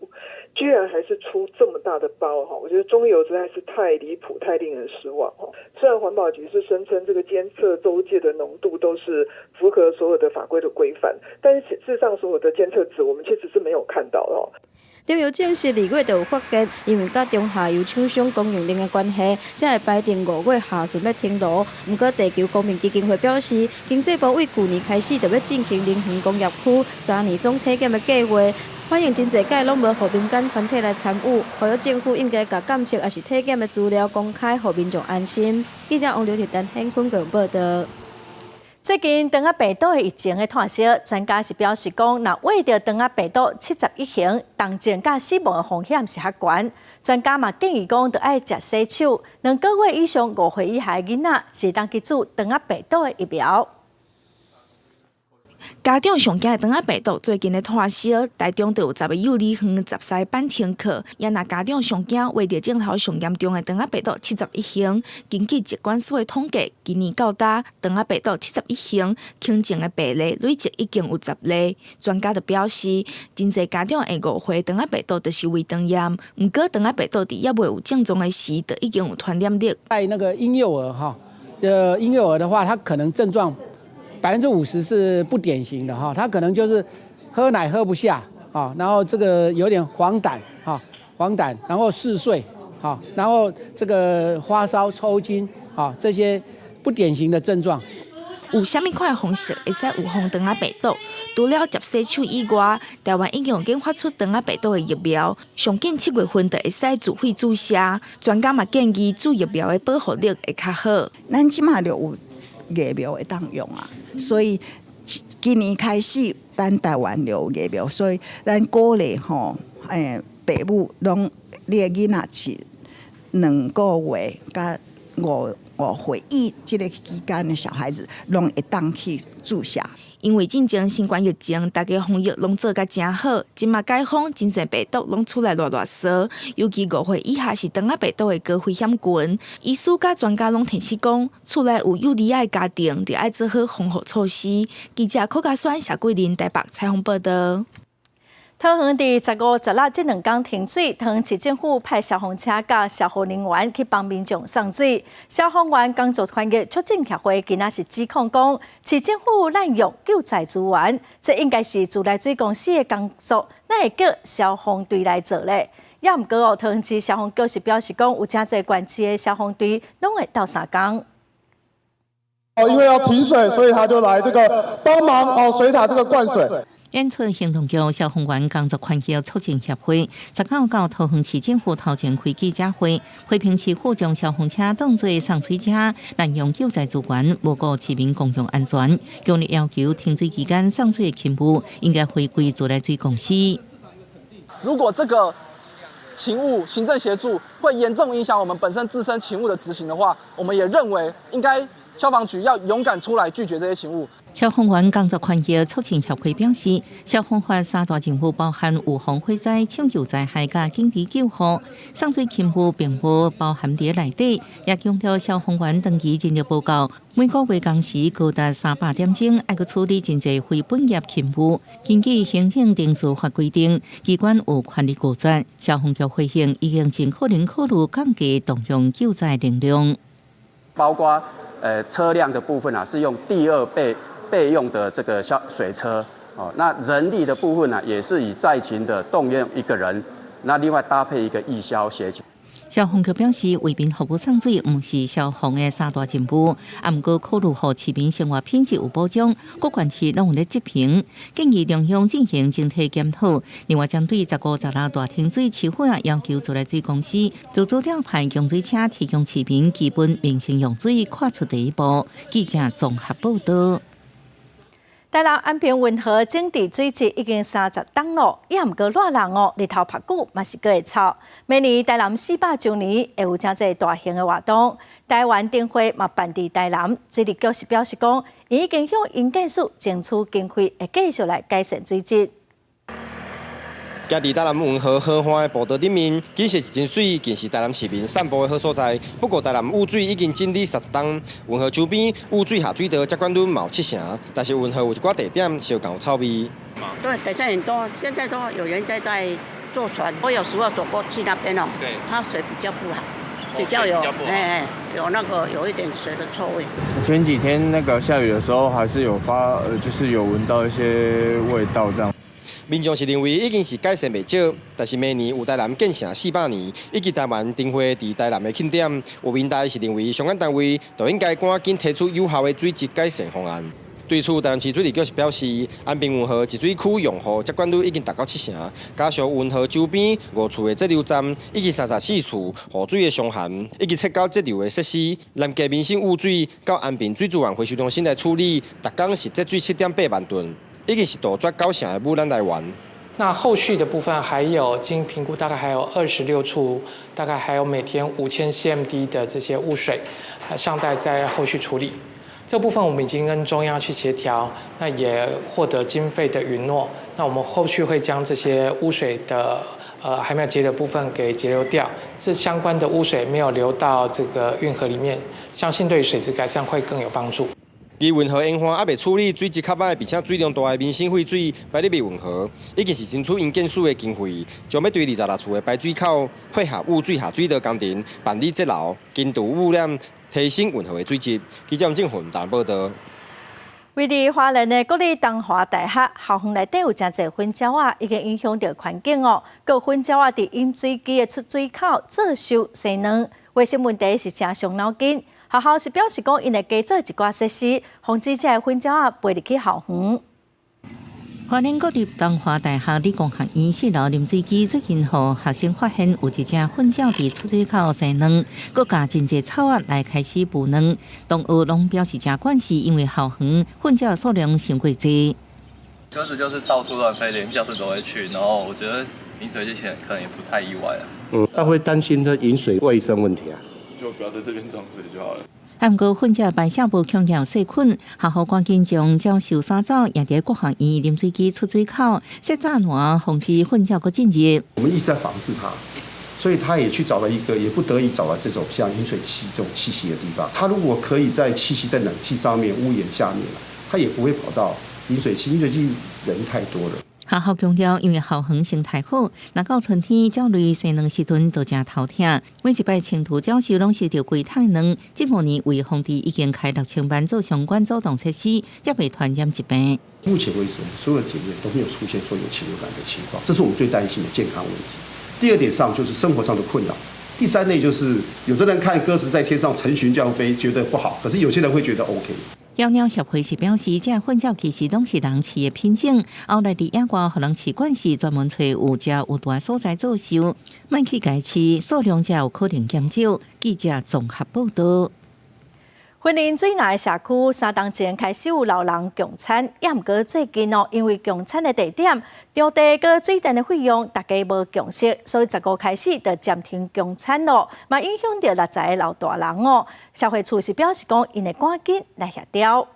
居然還是出這麼大的包哈！我覺得中油實在是太離譜，太令人失望哈。雖然環保局是聲稱這個監測周界的濃度都是符合所有的法規的規範，但是事實上所有的監測值我們其實是沒有看到的。中油證實2月就有發現，因為佮中下游廠商供應鏈的關係，才會排定5月下旬欲停爐。毋過地球公民基金會表示，經濟部對舊年開始就欲進行林園工業區3年總體檢的計劃，反映真濟屆攏無予民間團體來參與，呼籲政府應該共監測抑是體檢的資料公開，予民眾安心。記者王劉鐵丹現分報道。最近，腸仔病毒的疫情的湠燒，專家是表示講，若患著腸仔病毒71型，重症佮死亡的風險是較懸。專家嘛建議講，著愛食洗手。2個月以上5歲以下的囡仔是會當去注腸仔病毒的疫苗。家長上驚的腸仔病毒最近咧湠燒，台中就有10个幼兒園13班停課。也若家長上驚患著症頭上嚴重的腸仔病毒七十一型，根據疾管署的統計，今年到今腸仔病毒七十一型輕症的病例累計已經有10例。專家就表示，真濟家長會誤會腸仔病毒就是胃腸炎，毋過腸仔病毒佇猶未有症狀的時，就已經有傳染力。在那個嬰幼兒哈，嬰幼兒的話，他可能症狀50%是不典型的哈，他可能就是喝奶喝不下啊，然後這個有點黃疸哈，黃疸，然後嗜睡哈，然後這個發燒抽筋啊，這些不典型的症狀。有啥物款的方式會使預防腸仔病毒？除了食洗手以外，台灣已經有研發出腸仔病毒的疫苗，上緊7月份就會使自費注射。專家嘛建議注疫苗的保護力會較好。咱這馬就有疫苗會當用啊，所以今年開始，咱台灣就有疫苗，所以咱鼓勵吼，爸母攏你的囡仔是2個月佮5歲以這个期間的小孩子，攏會當去注射。因為進前新冠疫情，大家防疫攏做甲誠好，這馬解封，真濟病毒攏出來亂亂趖。尤其5歲以下是腸仔病毒的高危險群，醫師佮專家攏提醒講，厝內有幼兒仔的家庭，著愛做好防護措施。記者柯家宣、謝桂林台北採訪報道。桃園佇15、16這兩工停水，桃園市政府派消防車佮消防人員去幫民眾送水。消防員工作權益促進協會今仔是指控講，市政府濫用救災資源，這應該是自來水公司的工作，哪會叫消防隊來做咧？也毋過哦，桃園市消防局是表示講，有誠濟縣市的消防隊攏會鬥相共。哦，因為要停水，所以他就來這個幫忙哦，水塔這個灌水。演出行動局消防員工作權益促進協會19到桃園市政府頭前開記者會，批評市府將消防車當作送水車，濫用救災資源，無顧市民公共安全，強烈要求停水期間送水的勤務應該回歸自來水公司。如果這個勤務行政協助會嚴重影響我們本身自身勤務的執行的話，我們也認為應該消防局要勇敢出來拒絕這些勤務。消防員工作權益促進協會表示，消防法三大任務包含預防火災、搶救災害佮緊急救護，送水勤務並無包含佇內底。也強調消防員長期人力無夠，每個月工時高達300點鐘，愛閣處理真濟非本業勤務。根據行政程序法規定，機關有權力拒絕。消防局回應已經盡可能考慮降低動用救災能量，包括車輛的部分啊，是用第二備用的這個消水車哦，那人力的部分呢，也是以在勤的動用一個人，那另外搭配一個義消協勤。消防局表示，為民服務送水毋是消防的三大任務，啊，毋過考慮予市民生活品質有保障，各縣市攏有咧執行，建議中央進行整體檢討。另外，針對15、16大停水，市府也要求自來水公司自主調派供水車，提供市民基本民生用水，跨出第一步。記者綜合報道。台南安平運河整治水質已經30冬咯，也毋過熱人哦，日頭曝久嘛是閣會臭。每年台南400週年會有誠濟大型的活動，台灣燈會嘛辦佇台南，水利局是表示講，已經向營建署爭取經費，會繼續來改善水質。行佇台南運河河岸的步道頂面，景色是真媠，更是台南市民散步的好所在。不過台南污水已經整理30冬，運河周邊污水下水道接管率嘛有七成，但是運河有一寡地點相共有臭味。對，改善很多，現在都有人在坐船，我有時候走過去那邊哦，它水比較不好，比較有哎有那個有一點水的臭味。前幾天那個下雨的時候，還是有發，就是有聞到一些味道這樣。民眾是認為已經是改善袂少，但是明年有台南建成400年，以及台灣燈會佇台南的慶典，有民代是認為相關單位就應該趕緊提出有效的水質改善方案。對此，台南市水利局是表示，安平運河集水區用戶接管率已經達到七成，加上運河周邊五處的截流站以及34處雨水的上涵，以及測到截流的設施，南加民生污水到安平水資源回收中心來處理，逐工是節水7.8萬噸。已經是杜絕九成的污染來源。那後續的部分還有經評估，大概還有26處，大概還有每天5000 CMD 的這些污水，尚待在後續處理。這部分我們已經跟中央去協調，那也獲得經費的允諾。那我們後續會將這些污水的還沒有截流部分給截流掉，這相關的污水沒有流到這個運河裡面，相信對水質改善會更有幫助。而運河沿岸猶未處理水質較歹，並且水量大的民生廢水排入運河，已經是爭取營建署的經費，將欲對26處的排水口配合污水下水道工程辦理截流、根除污染，提升運河的水質。記者鄭雲台報道。位佇花蓮的國立東華大學校園內底有誠濟糞鳥仔，已經影響著環境哦。閣糞鳥仔佇飲水機的出水口做岫生卵，衛生問題是誠傷腦筋。學校是表示講，𪜶會加做一寡設施，防止這个糞鳥仔飛入去校園。花蓮國立東華大學理工學院四樓啉水機最近予學生發現有一隻糞鳥佇出水口生卵，閣共真濟草仔來開始孵卵，同學攏表示誠關心，因為校園糞鳥數量傷過濟。鴿子就是到處亂飛，連教室都會去，然後我覺得飲水機前可能也不太意外啊。嗯，他會擔心這飲水衛生問題啊。就不要在這邊裝水就好了。毋過糞鳥排泄無強調細菌，學校趕緊將鳥獸徙走，也佇國學院啉水機出水口設柵欄，防止糞鳥閣進入。我們一直在防治它，所以他也去找了一個，也不得已找了這種像飲水器這種棲息的地方。他如果可以在棲息在冷氣上面、屋檐下面，他也不會跑到飲水器。飲水器人太多了。學校強調，因為校園生態好，若到春天鳥類生卵時陣都誠頭疼。每一擺清除鳥獸，攏收著幾桶卵。這5年為防治已經開6000萬做相關阻擋設施，才袂傳染疾病。目前為止，我們所有的檢驗都沒有出現說有禽流感的情況，這是我們最擔心的健康問題。第二點上就是生活上的困擾。第三類就是有的人看鴿子在天上成群這樣飛，覺得不好，可是有些人會覺得 OK。養鳥協會是表示，這糞鳥其實攏是人飼的品種，後來佇野外予人飼慣時，專門揣有食有大所在做岫，莫去共飼，數量才有可能減少。記者綜合報道。雲林水林的社區3冬前開始有老人共餐，也毋過最近哦，因為共餐的地點、場地佮水電的費用，大家無共識，所以15開始就暫停共餐咯，嘛影響著60個老大人哦。社會處是表示講，𪜶會趕緊來協調。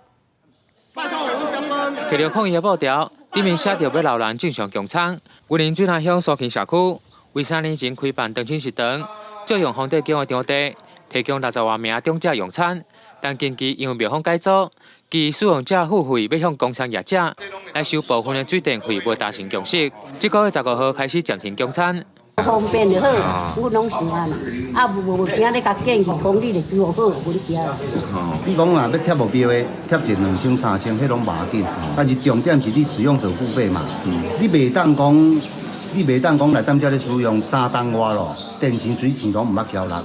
提著抗議的布條，頂面寫著欲留人正常供餐。雲林水湳鄉蘇墘社區，為3年前開辦長青食堂，借用豐德宮的場地，提供60外名長者用餐。但近期因為廟方改組，其使用者付費欲向工商業者來收部分的水電費，無達成共識。這個月15號開始暫停供餐。方便就好，阮攏是按呢，啊無啥咧共建議，講你就煮好，阮食。你講若欲貼目標的，貼一兩千、3000，彼攏無要緊。但是重點是你使用者付費嘛，你袂當講來踮遮咧使用3冬外咯，電錢、水錢攏毋捌交納。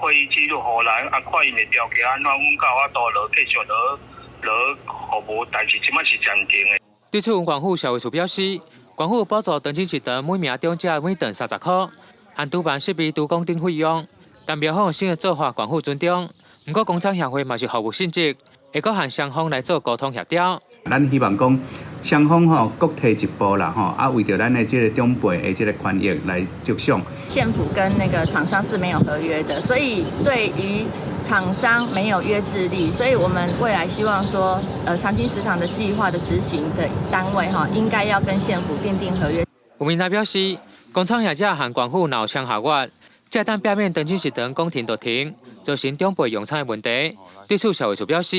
會議記錄予咱，啊看𪜶的條件按怎，阮才有法度落繼續落落服務，但是這擺是暫停的。對此，縣府社會處表示，縣府補助長青食堂每名長者每頓30箍，含廚房設備、廚工等費用。但廟方新的做法，縣府尊重。毋過工廠協會嘛是服務性質，會閣和雙方來做溝通協調。咱希望講雙方吼各退一步啦吼，啊為著咱的這個長輩的這個權益來著想。縣府跟那個廠商是沒有合約的，所以對於廠商沒有約制力，所以我們未來希望說，長青食堂的計劃的執行的單位哈，應該要跟縣府訂定合約。有民代表示，工廠業者和縣府若有簽合約，才會當避免長青食堂講停就停，造成長輩用餐的問題。對此，社會處表示，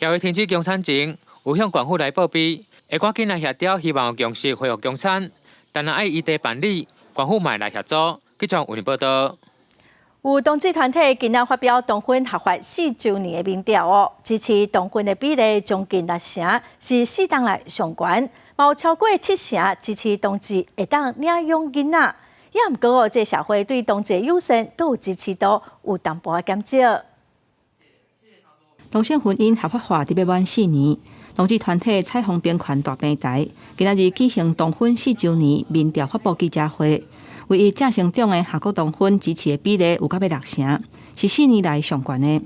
協會停止供餐前，有向縣府來報備，會趕緊來協調，希望有共識恢復供餐，但若愛異地辦理，縣府嘛會來協助。記者為您報道。有同志團體今仔發表同婚合法4週年的民調哦，支持同婚的比例將近六成，是4冬來上懸，嘛有超過7成支持同志會當領養囡仔。也毋過哦，這個社會對同志友善閣有支持度有淡薄仔減少。同性婚姻合法化佇欲滿4年，同志團體彩虹平權大平台今仔日舉行同婚4週年民調發布記者會，唯一正成長的韓國同婚支持的比例有到欲6成，是4年來上懸的。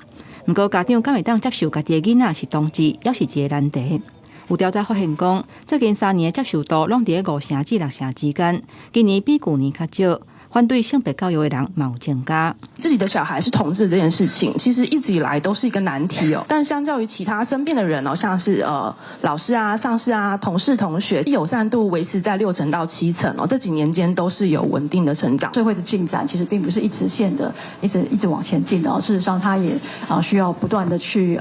毋過家長敢會當接受家己的囡仔是同志，猶是一個難題。有調查發現講，最近3年的接受度攏佇咧5成至6成之間，今年比舊年較少。反對性別教育的人嘛有增加。自己的小孩是同志這件事情，其實一直以來都是一個難題哦。但相較於其他身邊的人哦，像是老師啊、上司啊、同事、同學，友善度維持在6成到7成哦。這幾年間都是有穩定的成長。社會的進展其實並不是一直線的，一直一直往前進的哦。事實上，它也需要不斷的去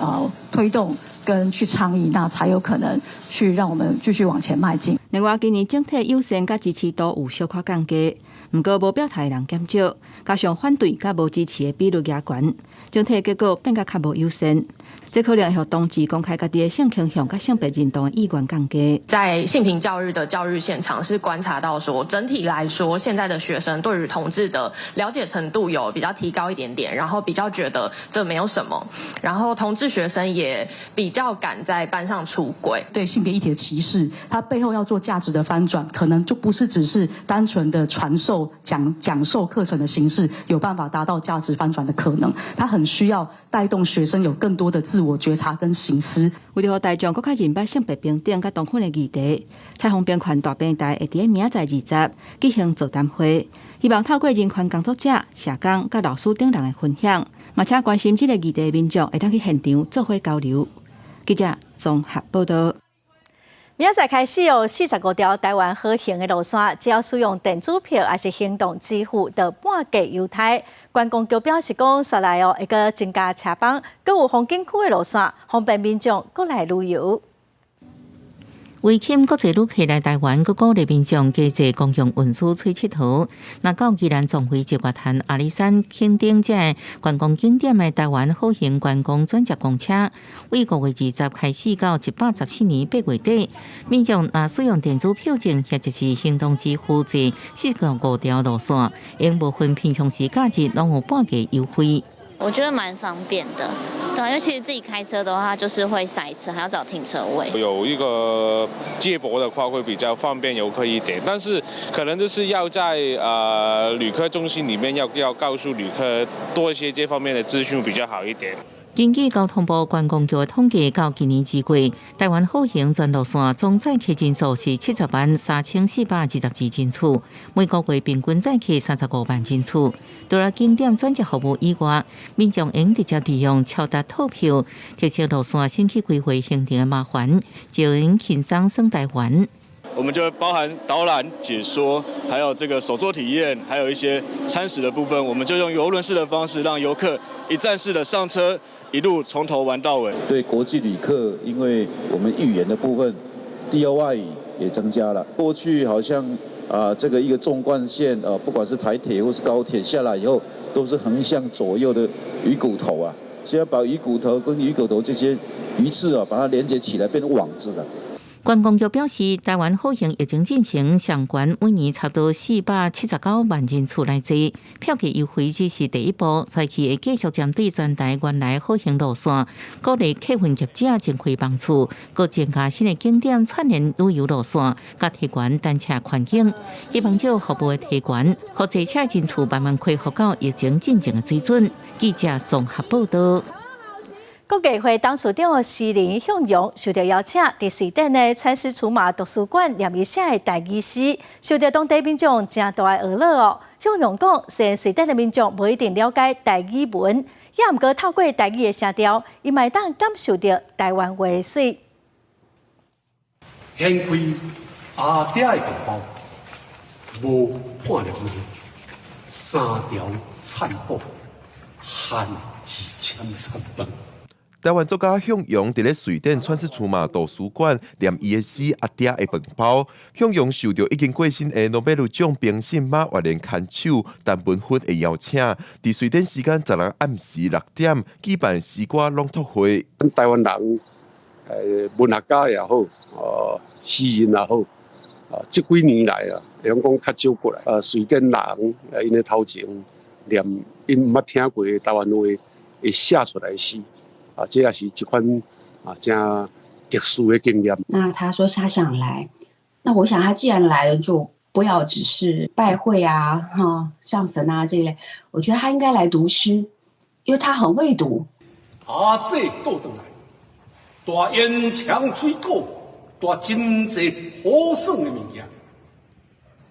推動跟去倡議，那才有可能去讓我們繼續往前邁進。另外，今年整體友善佮支持度有小可降低。毋過無表態的人減少，加上反對佮無支持的比率加懸，整體結果變甲較無友善。這可能會予同志公開家己的性傾向佮性別認同的意願降低。在性平教育的教育現場，是觀察到說，整體來說，現在的學生對於同志的了解程度有比較提高一點點，然後比較覺得這沒有什麼，然後同志學生也比較敢在班上出櫃。對性別議題的歧視，它背後要做價值的翻轉，可能就不是只是單純的傳授講授課程的形式，有辦法達到價值翻轉的可能。它很需要帶動學生有更多的自我覺察跟省思。為著予大眾閣較認捌性別平等佮同婚的議題，彩虹平權大平台會佇咧明仔載20舉行座談會，希望透過人權工作者、社工佮老師等人的分享，嘛請關心這個議題的民眾會當去現場做伙交流。記者綜合報道。明仔載開始有45條台灣好行的路線，只要使用電子票抑是行動支付，就半價優待。觀光局表示講，紲來哦會閣增加車班，閣有風景區的路線，方便民眾過來旅遊。為吸引國際旅客來台灣，閣鼓勵民眾加坐公共運輸揣𨑨迌。若到宜蘭壯圍日月潭、阿里山、墾丁這觀光景點的台灣好行觀光轉接公車，為5月20開始到114年8月底，民眾若使用電子票證或者是行動支付坐45條路線，應無分平常時假日攏有半價優惠。我覺得蠻方便的，對，因為其實自己開車的話，就是會塞車，還要找停車位。有一個接駁的話，會比較方便遊客一點，但是可能就是要在旅客中心裡面要告訴旅客多一些這方面的資訊比較好一點。根據交通部觀光局統計，到今年2月，台灣好行全路線總載客人數是703,422人次，每個月平均載客35萬人次。除了景點轉接服務以外，民眾會直接利用超達套票，特色路線省去規劃行程的麻煩，就能輕鬆耍台灣。我們就包含導覽解說，還有這個手作體驗，還有一些餐食的部分，我們就用遊輪式的方式，讓遊客一站式的上車，一路從頭玩到尾。對國際旅客，因為我們語言的部分，第二外語也增加了。過去好像啊，這個一個縱貫線，不管是台鐵或是高鐵下來以後，都是橫向左右的魚骨頭啊。現在把魚骨頭跟魚骨頭這些魚刺啊，把它連接起來，變成網子了。觀光局表示，台灣好行疫情進行相關，每年差不多479萬人次來坐，票價優惠只是第一步，賽期會繼續針對全台原來好行路線，鼓勵客運業者增開班次，閣增加新的景點串聯旅遊路線，佮提懸單車環境，希望這服務的提懸，予坐車人次慢慢恢復到疫情進前的水準。記者綜合報道。國藝會董事長施林向陽受到邀請，佇瑞典的川斯楚馬圖書館念伊寫的台語詩，受到當地民眾誠大的呵咾哦。向陽講，雖然瑞典的民眾無一定了解台語文，也毋過透過台語的聲調，伊嘛會當感受著台灣話的媠。掀開阿爹的飯包，無半粒米，三條菜脯，含一千餐飯。台灣作家向陽佇咧瑞典川斯楚馬圖書館念伊的詩《阿爹的飯包》。向陽受著已經過身的諾貝爾獎評審馬悅蓮牽手陳文芬的邀請，佇瑞典時間16暗時6點舉辦詩歌朗讀會。咱台灣人，文學家也好，詩人也好，啊，這幾年來啊，會用講較少過來。瑞典人，𪜶的頭前念𪜶毋捌聽過的台灣話，會寫出來詩。啊，這也是一款啊，誠特殊的經驗。那他說他想來，那我想他既然來了，就不要只是拜會啊、哈上墳啊這一類。我覺得他應該來讀詩，因為他很會讀。阿姐倒轉來，帶煙腸水果，帶真濟好耍的物件。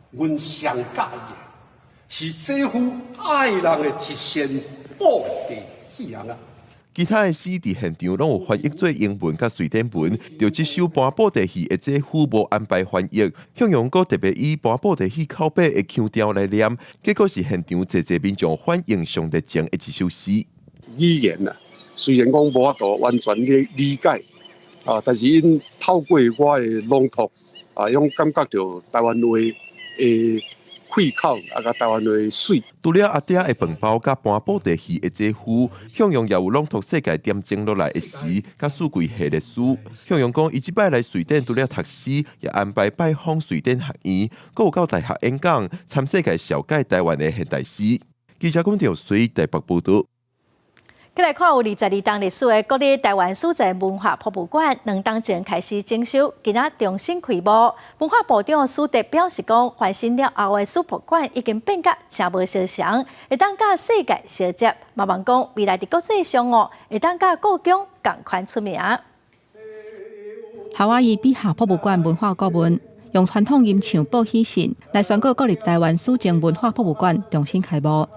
阮上佮意的是這副愛人的一身布袋戲啊！其他的詩佇現場攏有翻譯做英文佮瑞典文，就這首搬布袋戲的姐夫無安排翻譯，向陽閣特別以搬布袋戲口白的腔調來念，結果是現場濟濟民眾反應上熱情的一首詩。語言啊，雖然講無法度完全去理解啊，但是𪜶透過我的朗讀啊，攏感覺著台灣話的氣口啊，佮台灣話媠。除了阿爹的飯包佮搬布袋戲的姐夫，向陽也有朗讀世界點靜落來的詩，佮四季系列詩。向陽講，伊這擺來瑞典，除了讀詩，也安排拜訪瑞典學院，閣有到大學演講，參世界紹介台灣的現代詩。記者龔兆水台北報導。再來看有22冬歷史的國立台灣史前文化博物館，兩冬前開始整修，今仔重新開幕。文化部長史德表示講，翻新了後的史博館已經變甲誠無相像，會當佮世界相接。嘛望講未來佇國際上哦，會當佮故宮仝款出名。夏威夷比夏博物館文化顧問用傳統吟唱報喜信來宣告國立台灣史前文化博物館重新開幕。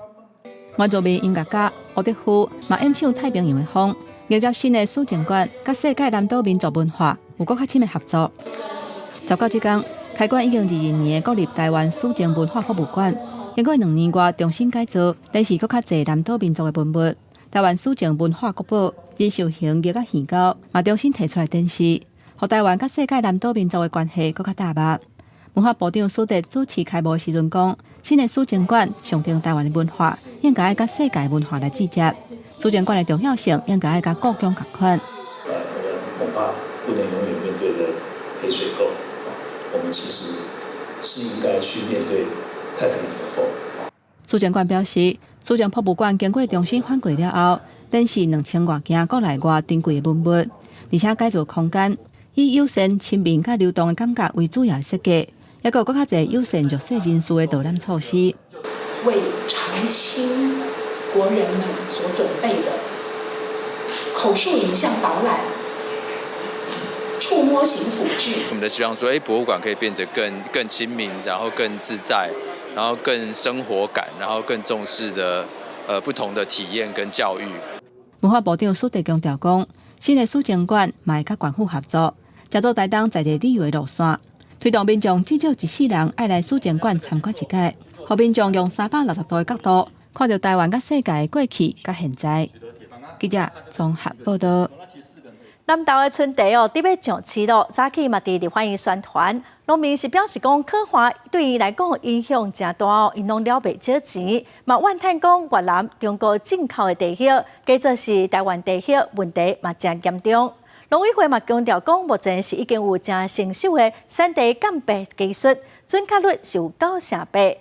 原住民音樂家吳德夫嘛演唱《太平洋的風》，迎接新的史前館，佮世界南島民族文化有閣較深的合作。19這工開館已經22年的國立台灣史前文化博物館，經過2年外重新改造，展示閣較濟南島民族的文物。台灣史前文化國寶仁壽型玉仔耳鈎嘛重新提出來展示，予台灣佮世界南島民族的關係閣較踏實。文化部長史德主持開幕的時陣講，新的史前館象徵台灣的文化，應該愛佮世界文化來對接。史前館的重要性應該愛佮故宮仝款。我們恐怕不能永遠面對的黑水溝，我們其實是應該去面對太平洋的風。史前館表示，史前博物館經過重新翻過了後，展示2000外件國內外珍貴的文物，而且改造空間以友善、親民佮流動的感覺為主要設計。抑閣有閣較濟友善弱勢人士的導覽措施，為長青國人們所準備的口述影像導覽、觸摸型輔具。我們的希望說，博物館可以變得更親民，然後更自在，然後更生活感，然後更重視的不同的體驗跟教育。文化部長蘇貞強調講，新的史前館嘛會佮縣府合作，成做台東在地旅遊的路線，推動民眾至少一世人愛來史前館參觀一擺，予民眾用360度的角度看著台灣佮世界的過去佮現在。記者綜合報道。南投的春茶哦，佇欲上市咯，早起嘛佇立法院宣傳，農民是表示講，可旱對𪜶來講影響誠大哦，𪜶攏了袂少錢，嘛怨嘆講越南、中國進口的茶葉，加做是台灣茶葉問題嘛誠嚴重。農委會嘛強調講，目前是已經有誠成熟的產地鑑別技術，準確率是有98%。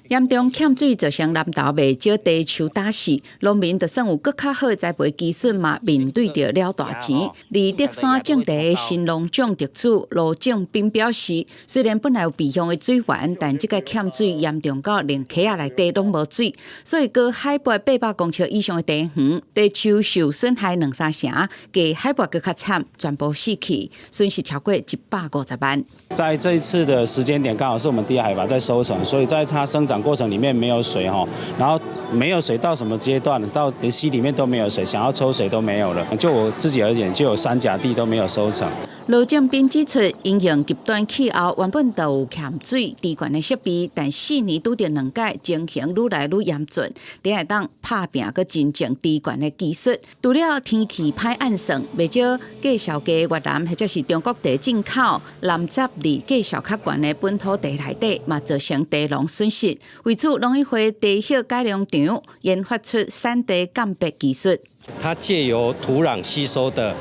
嚴重欠水造成南投袂少茶樹打死，農民就算有閣較好的栽培技術嘛，面對著了大錢。佇竹山種茶的新農獎得主羅正斌表示，雖然本來有備用的水源，但這個欠水嚴重到連溪仔內底攏無水，所以高海拔800公尺以上的茶園，茶樹受損害兩三成，低海拔閣較慘，全部死去，損失超過150萬。在這一次的時間點，剛好是我們低海拔在收成，所以在它生長過程裡面沒有水哈，然後沒有水到什麼階段，到連溪裡面都沒有水，想要抽水都沒有了。就我自己而言，就有3甲地都沒有收成。羅正斌指出，因應極端氣候，原本就有欠水低懸的設備，但4年拄著兩擺，情形愈來愈嚴峻。才會當拍拚閣真正低懸的技術。除了天氣歹按算，袂少價數低越南或者是中國茶進口，濫雜佇價數較懸的本土茶內底，嘛造成茶農損失。為此，農委會茶葉改良場研發出產地鑑別技術。它借由土壤吸收的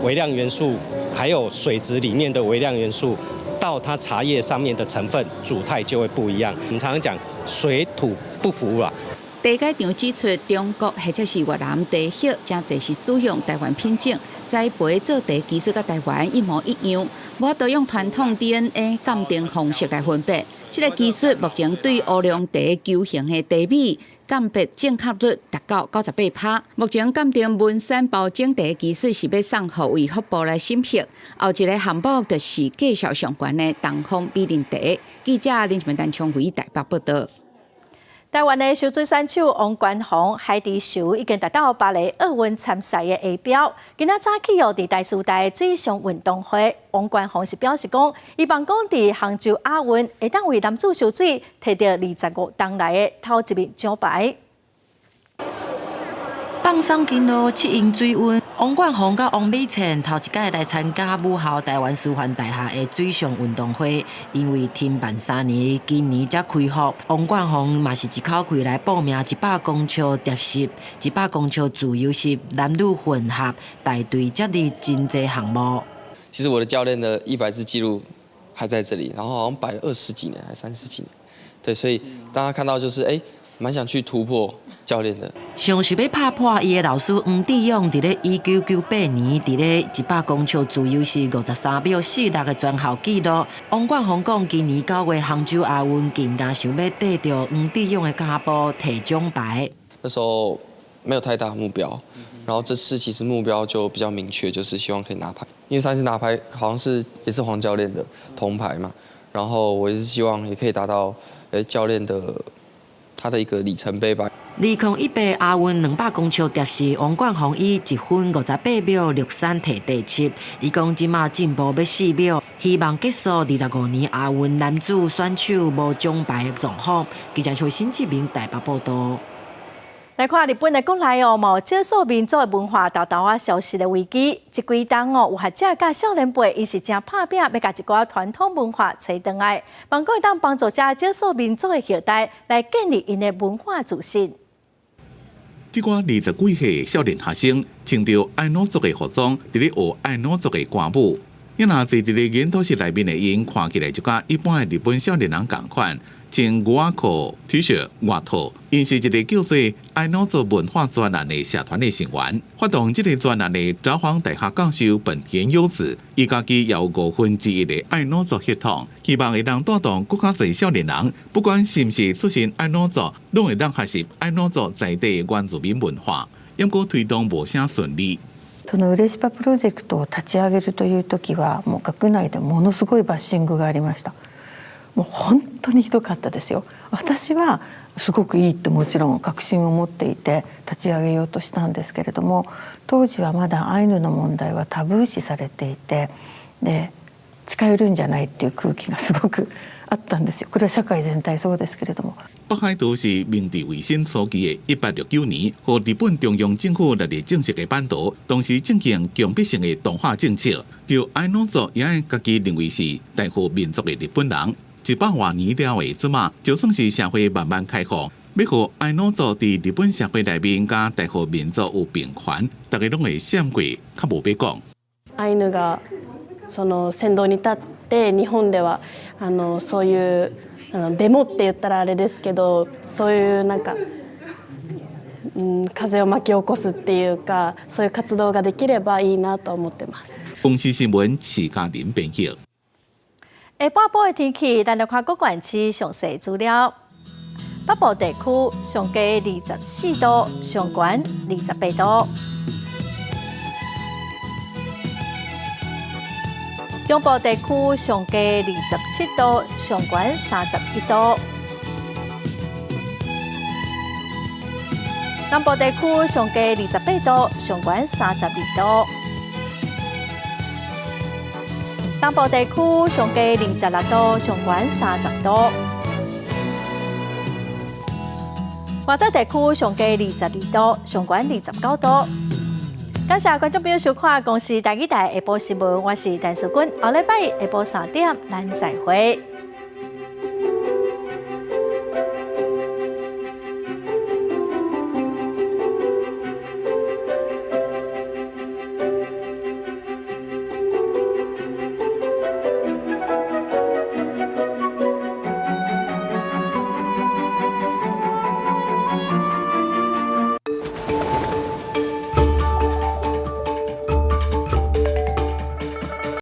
微量元素，還有水質裡面的微量元素，到它茶葉上面的成分組態就會不一樣。我們常常講水土不服啦。茶改場指出，中國或者是越南茶葉，誠濟是使用台灣品種栽培做茶技術，佮台灣一模一樣，無法度用傳統 DNA 鑑定方式來分別。這個技術目前對烏龍茶球形的茶米鑑別正確率達到98%。目前鑑定文山包種茶技術是欲送予衛福部來審核。後一个項目就是價數上懸的東方美人茶。記者林文丹昌偉台北報道。台灣的游水選手王冠宏海地球已經達到巴黎奧運參賽的下標。今仔早起哦，佇台師大水上運動會，王冠宏是表示講，希望講佇杭州亞運會當為男子游水提著25冬來的頭一面獎牌。放鬆筋絡，適應水溫。王冠宏佮王美倩頭一擺來參加母校台灣師範大學的水上運動會，因為停辦3年，今年才開復。王冠宏嘛是一口氣來報名100公尺蝶式、100公尺自由式、男女混合、大隊接力真濟項目。其實我的教練的100字紀錄還在這裡，然後好像擺了20幾年還是30幾年，對，所以大家看到就是哎，蠻想去突破教練的。上是欲拍破伊的老師黃志勇，佇咧1998年，佇咧100公尺自由式53秒46的全校紀錄。王冠宏講，今年9月杭州亞運，更加想欲綴著黃志勇的腳步提獎牌。那時候沒有太大目標，然後這次其實目標就比較明確，就是希望可以拿牌。因為上一次拿牌好像是也是黃教練的銅牌嘛，然後我也是希望也可以達到教練的他的一個里程碑吧。2018亞運200公尺蝶式，王冠宏以1分58秒63提第七。伊講這馬進步欲4秒，希望結束25年亞運男子選手無獎牌的狀況。記者徐新志明台北報道。來看日本的國內哦，嘛有少數民族的文化沓沓仔消失的危機。這幾冬哦，有學者佮少年輩，𪜶是誠拍拚，欲共一寡傳統文化揣轉來，望講會當幫助這少數民族的後代來建立𪜶的文化自信。這寡20幾歲少年學生穿著愛努族的服裝，佇咧學愛努族的歌舞。伊若坐佇咧研討室內面的𪜶，看起來就佮一般的日本少年人仝款，穿牛仔褲、T 恤、外套。𪜶是一个叫做愛努族文化專案的社團的成員。發動這个專案的札幌大學教授本田優子，伊家己也有1/5的愛努族血統，希望會當帶動閣較濟少年人，不管是毋是出身愛努族，攏會當學習愛努族在地原住民文化。毋過推動無啥順利。そのウレシパプロジェクトを立ち上げるという時は、もう学内でものすごいバッシングがありました。もう本当にひどかったですよ。私はすごくいいともちろん確信を持っていて立ち上げようとしたんですけれども、当時はまだアイヌの問題はタブー視されていて、で、近寄るんじゃないっていう空気がすごくあったんですよ。これは社会全体そうですけれども。北海道是明治維新初期的1869年，予日本中央政府列入正式的版圖，當時進行強迫性的同化政策，叫愛努族也愛家己認為是大和民族的日本人。100外年了後，這馬就算是社會慢慢開放，欲予愛努族佇日本社會內面佮大和民族有平權，大家攏會閃過，較無欲講。アイヌがその先頭に立って、日本ではそういうデモって言ったらあれですけど、そういうなんか、風を巻き起こすっていうか、そういう活動ができればいいなと思ってます。公視新聞徐嘉玲編譯。下半晡的天氣，咱來看各縣市詳細資料。北部地區上低24度，上懸28度。中部地區上低27度，上懸31度。南部地區上低28度，上懸32度。東部地區上低26度，上懸30度。外島地區上低22度，上懸29度。感謝觀眾朋友收看《公視台語台》下晡新聞，我是陳淑君，後禮拜下晡3點，咱再會。